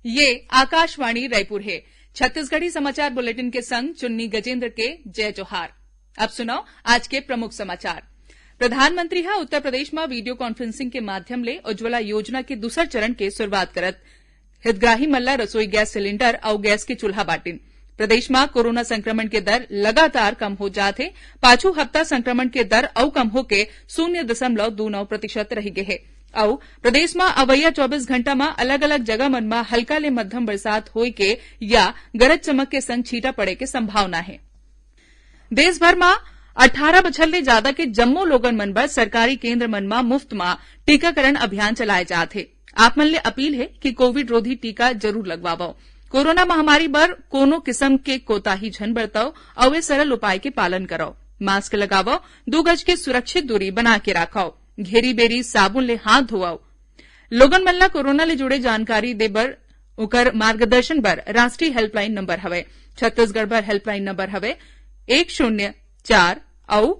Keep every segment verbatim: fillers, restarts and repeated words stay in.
ये आकाशवाणी रायपुर हे। छत्तीसगढ़ी समाचार बुलेटिन के संग चुन्नी गजेंद्र के जय जोहार। अब सुनव आज के प्रमुख समाचार। प्रधानमंत्री ह उत्तर प्रदेश म video conferencing के माध्यम ले उज्ज्वला योजना के दूसर चरण के शुरुआत करत हितग्राही मन ल रसोई गैस सिलेंडर अउ गैस के चूल्हा बांटिन। प्रदेश म कोरोना संक्रमण के दर लगातार कम हो जात हे। पाछू हफ्ता संक्रमण के दर अउ कम होके शून्य दशमलव दू नौ प्रतिशत रहि गे हे। अउ प्रदेश म अवइया चौबीस घंटा म अलग-अलग जगह मन म हल्का ले मध्यम बरसात होए के या गरज चमक के संग छींटा पड़े के संभावना हे। देश भर म अट्ठारह बछर ले जादा के जम्मो लोगन मन बर सरकारी केंद्र मन म मुफ्त म टीकाकरण अभियान चलाए जात हे। आप मन ले अपील हे कि कोविड रोधी टीका जरूर लगवावव। कोरोना महामारी बर कोनो किसम के कोताही झन बरतव अउ ए सरल उपाय के पालन करव। मास्क लगावव, दू गज के सुरक्षित दूरी बना के राखव, घेरी बेरी साबुन ले हाथ धोवव। लोगन मन ल कोरोना ले जुड़े जानकारी दे बर, उकर मार्गदर्शन बर राष्ट्रीय हेल्पलाइन नंबर हवय। छत्तीसगढ़ भर हेल्पलाइन नंबर हवय एक शून्य चार अउ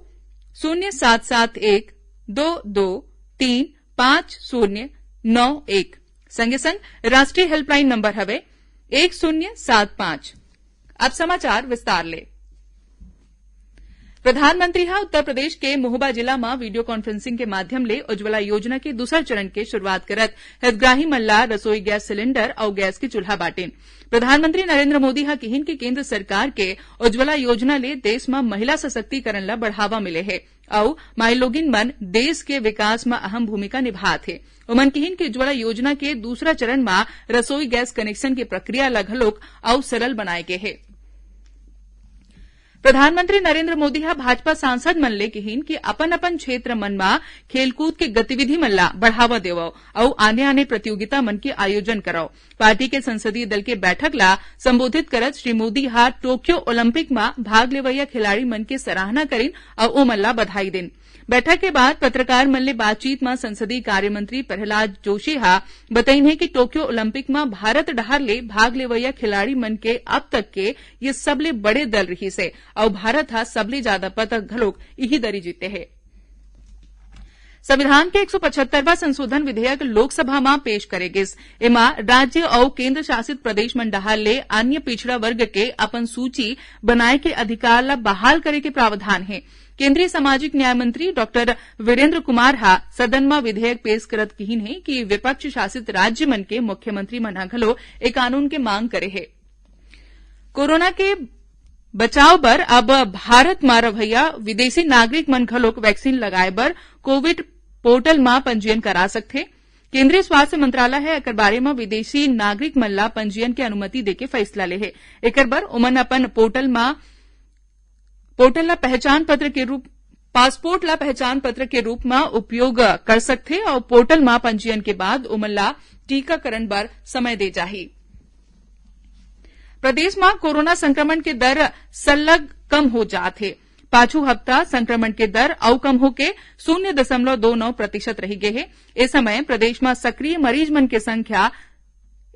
शून्य सात सात एक दो दो तीन पाँच शून्य नौ एक। संगे संग राष्ट्रीय हेल्पलाइन नंबर हवय एक शून्य सात पाँच। अब समाचार विस्तार ले। प्रधानमंत्री ह उत्तर प्रदेश के महोबा जिला म video conferencing के माध्यम ले उज्ज्वला योजना के दूसर चरण के शुरुआत करत हितग्राही मन ला रसोई गैस सिलेंडर अउ गैस के चूल्हा बांटिन। प्रधानमंत्री नरेंद्र मोदी ह किहिन कि केंद्र सरकार के उज्ज्वला योजना ले देश म महिला सशक्तिकरण ला बढ़ावा मिले हे अउ माईलोगिन मन देश के विकास म अहम भूमिका निभात हे। ओमन किहिन कि उज्ज्वला योजना के दूसरा चरण म रसोई गैस कनेक्शन के प्रक्रिया ला घलोक अउ सरल बनाए गे हे। प्रधानमंत्री नरेंद्र मोदी ह भाजपा सांसद मन ले किहिन कि अपन-अपन क्षेत्र मन म खेलकूद के गतिविधि मन ला बढ़ावा देवव अउ आने-आने प्रतियोगिता मन के आयोजन करव। पार्टी के संसदीय दल के बैठक ला संबोधित करत श्री मोदी ह टोक्यो ओलंपिक म भाग लेवइया खिलाड़ी मन के सराहना करिन अउ ओमन ला बधाई दिन। बैठक के बाद पत्रकार मन ले बातचीत म संसदीय कार्य मंत्री प्रहलाद जोशी ह बतईन हे कि टोक्यो ओलंपिक म भारत डहार ले भाग लेवइया खिलाड़ी मन के अब तक के ये सबले बड़े दल रिहिस हे अउ भारत ह सबले जादा पदक घलोक इही दरी जीते हे। संविधान के एक सौ पचहत्तरवां संशोधन विधेयक लोकसभा म पेश करे गिस। एमा राज्य अउ केंद्र शासित प्रदेश मन डहार ले अन्य पिछड़ा वर्ग के अपन सूची बनाए के अधिकार ल बहाल करे के प्रावधान हे। केंद्रीय सामाजिक न्याय मंत्री डॉक्टर वीरेंद्र कुमार ह सदन म विधेयक पेश करत किहिन हे कि विपक्ष शासित राज्य मन के मुख्यमंत्री मन ह घलो ए कानून के मांग करे हे। कोरोना के बचाव बर अब भारत म रहइया विदेशी नागरिक मन घलोक वैक्सीन लगाए बर कोविड पोर्टल म पंजीयन करा सकथे। केंद्रीय स्वास्थ्य मंत्रालय ह एकर बारे म विदेशी नागरिक मन ला पंजीयन के अनुमति देके फैसला ले हे। एकर बर ओमन अपन पोर्टल म, पोर्टल ला पहचान पत्र के रूप, पासपोर्ट ला पहचान पत्र के रूप म उपयोग कर सकथे अउ पोर्टल म पंजीयन के बाद ओमन ला टीकाकरण बर समय दे जाही। प्रदेश म कोरोना संक्रमण के दर सरलग कम हो जात हे। पाछू हफ्ता संक्रमण के दर अउ कम होके शून्य दशमलव दो नौ प्रतिशत रहि गे हे। ए समय प्रदेश म सक्रिय मरीज मन के संख्या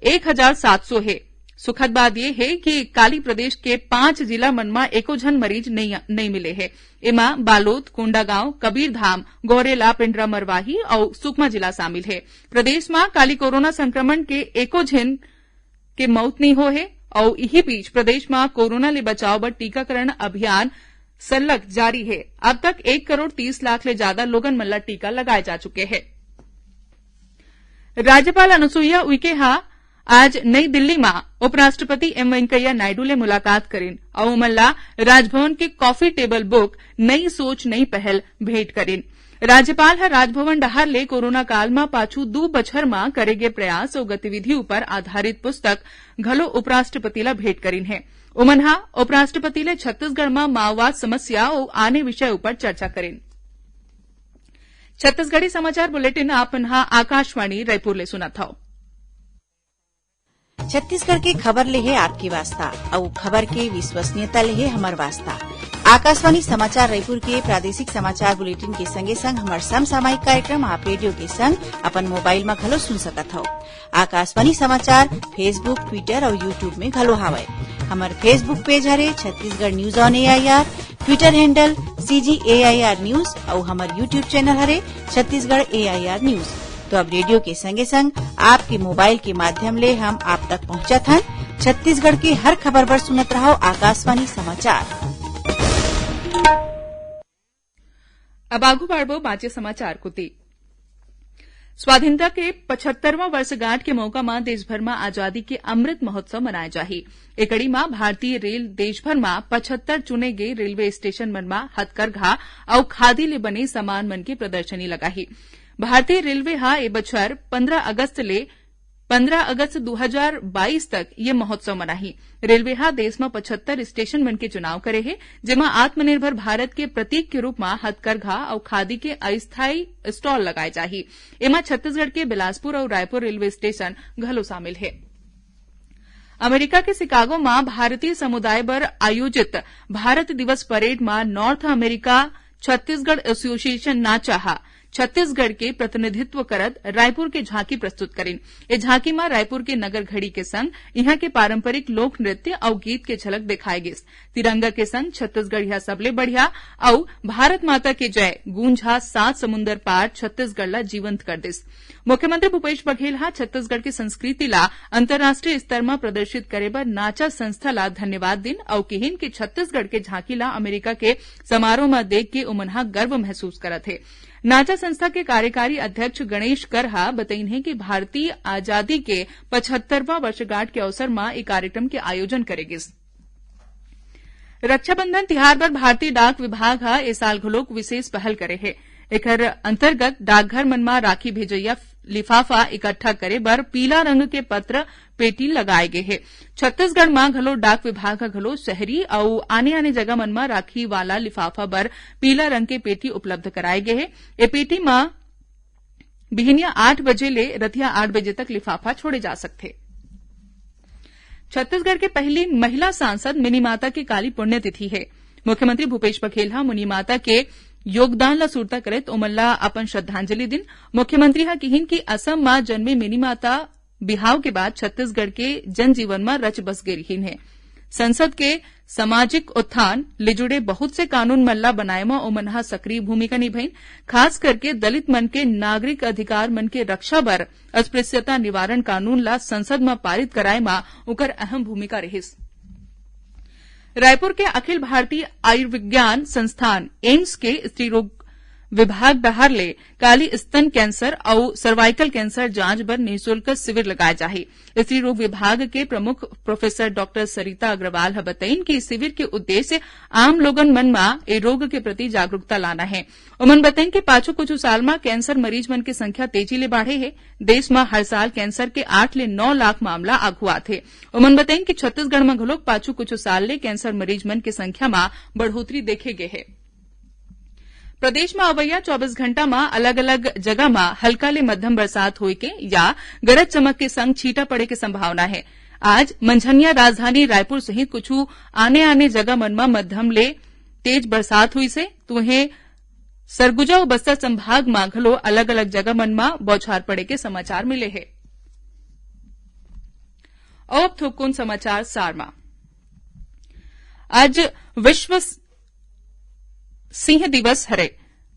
एक हजार सात सौ हे। सुखद बात ये हे कि काली प्रदेश के पांच जिला मन म एको झन मरीज नइ, नइ मिले हे। एमा बालोद, कोंडागांव, कबीरधाम, गौरेला, पेंड्रा मरवाही अउ सुकमा जिला शामिल हे। प्रदेश म काली कोरोना संक्रमण के एको झन के मउत नइ होए हे अउ इही बीच प्रदेश म कोरोना ले बचाव बर टीकाकरण अभियान सरलग जारी हे। अब तक एक करोड़ तीस लाख ले जादा लोगन मन ल टीका लगाए जा चुके हे। राज्यपाल अनुसुईया उइके ह आज नई दिल्ली म उपराष्ट्रपति एम वेंकैया नायडू ले मुलाकात करिन अउ ओमन ला राजभवन के कॉफी टेबल बुक नई सोच नई पहल भेंट करिन। राज्यपाल ह राजभवन डहार ले कोरोना काल म पाछू दू बछर म करे गे प्रयास अउ गतिविधि उपर आधारित पुस्तक घलो उपराष्ट्रपति ल भेंट करिन हे। ओमन ह उपराष्ट्रपति ले छत्तीसगढ़ म माओवाद समस्या अउ आने विषय उपर चर्चा करिन। छत्तीसगढ़ी समाचार बुलेटिन आप मन ह आकाशवाणी रायपुर ले सुनत हव। छत्तीसगढ़ के खबर ले हे आपके वास्ता, अउ खबर के विश्वसनीयता ले हे हमर वास्ता। आकाशवाणी समाचार रायपुर के प्रादेशिक समाचार बुलेटिन के संगे संग हमर समसामयिक कार्यक्रम आप रेडियो के संग अपन मोबाइल म घलो सुन सकत हव। आकाशवाणी समाचार Facebook, Twitter अउ YouTube में घलो हावय। हमर Facebook पेज हरे Chhattisgarh news on AIR, Twitter handle CG AIR news अउ हमर YouTube चैनल हरे छत्तीसगढ़ एआईआर न्यूज। तो अब रेडियो के संगे संग आपके मोबाइल के माध्यम ले हम आप तक पहुंचत हन। छत्तीसगढ़ के हर खबर बर सुनत रहव आकाशवाणी समाचार। अब आगू बाढ़बो बांचे समाचार कोति। स्वाधीनता के पचहत्तरवां वर्षगांठ के मौका म देश भर म आजादी के अमृत महोत्सव मनाए जाही। ए कड़ी म भारतीय रेल देश भर म पचहत्तर चुने गे रेलवे स्टेशन मन म हथकरघा अउ खादी ले बने सामान मन के प्रदर्शनी लगाही। भारतीय रेलवे ह ए बछर पंद्रह अगस्त ले पंद्रह अगस्त दू हजार बाईस तक ये महोत्सव मनाही। रेलवे ह देश म पचहत्तर स्टेशन मन के चुनाव करे हे, जेमा आत्मनिर्भर भारत के प्रतीक के रूप म हथकरघा अउ खादी के अस्थायी स्टॉल लगाए जाही। एमा छत्तीसगढ़ के बिलासपुर अउ रायपुर रेलवे स्टेशन घलो शामिल हे। अमेरिका के शिकागो म भारतीय समुदाय बर आयोजित भारत दिवस परेड म नॉर्थ अमेरिका छत्तीसगढ़ एसोसिएशन नाचा ह छत्तीसगढ़ के प्रतिनिधित्व करत रायपुर के झांकी प्रस्तुत करिन। ए झांकी म रायपुर के नगर घड़ी के संग इहां के पारंपरिक लोक नृत्य अउ गीत के झलक दिखाए गिस। तिरंगा के संग छत्तीसगढ़िया सबले बढ़िया अउ भारत माता के जय गूंज ह सात समुंदर पार छत्तीसगढ़ ला जीवंत कर दिस। मुख्यमंत्री भूपेश बघेल ह छत्तीसगढ़ के संस्कृति ला अंतर्राष्ट्रीय स्तर म प्रदर्शित करे बर नाचा संस्था ला धन्यवाद दिन अउ किहिन कि छत्तीसगढ़ के झांकी ला अमेरिका के समारोह म देख के उमन ह गर्व महसूस करत हे। नाचा संस्था के कार्यकारी अध्यक्ष गणेश कर ह बतईन हे कि भारतीय आजादी के पचहत्तरवां वर्षगांठ के अवसर म ए कार्यक्रम के आयोजन करे गिस। रक्षाबंधन तिहार बर भारतीय डाक विभाग ह ए साल घलोक विशेष पहल करे हे। एखर अंतर्गत डाकघर मन म राखी भेजइया लिफाफा इकट्ठा करे बर पीला रंग के पत्र पेटी लगाए गे हे। छत्तीसगढ़ म घलो डाक विभाग ह घलो शहरी अउ आने-आने जगह मन म राखी वाला लिफाफा बर पीला रंग के पेटी उपलब्ध कराए गे हे। ए पेटी म बिहनिया आठ बजे ले रतिया आठ बजे तक लिफाफा छोड़े जा सकथे। छत्तीसगढ़ के पहली महिला सांसद मिनी माता के काली पुण्यतिथि हे। मुख्यमंत्री भूपेश बघेल ह मुनि माता के योगदान ला सुरता करत ओमन ला अपन श्रद्धांजलि दिन। मुख्यमंत्री ह किहिन कि असम म जन्मे मिनी माता बिहाव के बाद छत्तीसगढ़ के जनजीवन म रच बस गे रिहिन हे। संसद के सामाजिक उत्थान ले जुड़े बहुत से कानून मन ला बनाए म ओमन ह सक्रिय भूमिका निभाइन। खास करके दलित मन के नागरिक अधिकार मन के रक्षा बर अस्पृश्यता निवारण कानून ला संसद म पारित कराए म उकर अहम भूमिका रिहिस। रायपुर के अखिल भारतीय आयुर्विज्ञान संस्थान एम्स के स्त्री रोग विभाग डहार ले काली स्तन कैंसर अउ सर्वाइकल कैंसर जांच बर निशुल्क शिविर लगाए जाही। स्त्री रोग विभाग के प्रमुख प्रोफेसर डॉक्टर सरिता अग्रवाल ह बतईन कि शिविर के उद्देश्य आम लोगन मन म ए रोग के प्रति जागरूकता लाना हे। ओमन बतईन कि पाछू कुछ साल म कैंसर मरीज मन के संख्या तेजी ले बाढ़े हे। देश म हर साल कैंसर के आठ ले नौ लाख मामला आघू आथे। ओमन बतईन कि छत्तीसगढ़ म घलोक पाछू कुछ साल ले कैंसर मरीज मन के संख्या म बढ़ोतरी देखे गे हे। प्रदेश म अवइया चौबीस घंटा म अलग-अलग जगह म हल्का ले मध्यम बरसात होए के या गरज चमक के संग छींटा पड़े के संभावना हे। आज मंझनिया राजधानी रायपुर सहित कुछ आने-आने जगह मन म मध्यम ले तेज बरसात होइस हे, तो उहें सरगुजा अउ बस्तर संभाग म घलो अलग-अलग जगह मन म बौछार पड़े के समाचार मिले हे। अउ अब थोकुन समाचार सार म। आज विश्व सिंह दिवस हरे।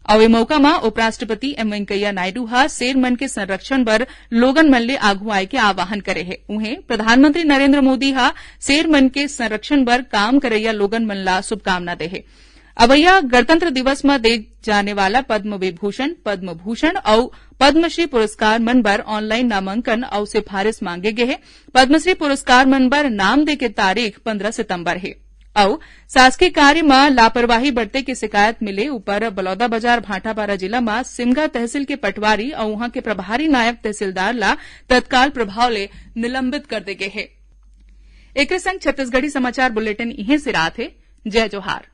अउ ए मौका म उपराष्ट्रपति एम वेंकैया नायडू ह शेर मन के संरक्षण बर लोगन मन ले आघू आए के आह्वान करे हे। उहें, प्रधानमंत्री नरेंद्र मोदी ह शेर मन के संरक्षण बर काम करइया लोगन मन ला शुभकामना दे हे। अवइया गणतंत्र दिवस म दे जाने वाला पद्म विभूषण, पद्म भूषण अउ पद्मश्री पुरस्कार मन बर ऑनलाइन नामांकन अउ सिफारिश मांगे गे हे। पद्मश्री पुरस्कार मन बर नाम दे के तारीख पंद्रह सितंबर हे। अउ शासकीय कार्य म लापरवाही बरते के शिकायत मिले उपर बलौदाबाजार भाटापारा जिला म सिमगा तहसील के पटवारी अउ उहां के प्रभारी नायब तहसीलदार ला तत्काल प्रभाव ले निलंबित कर दे गे हे। एकरे संग छत्तीसगढ़ी समाचार बुलेटिन इहें सिरात हे। जय जोहार।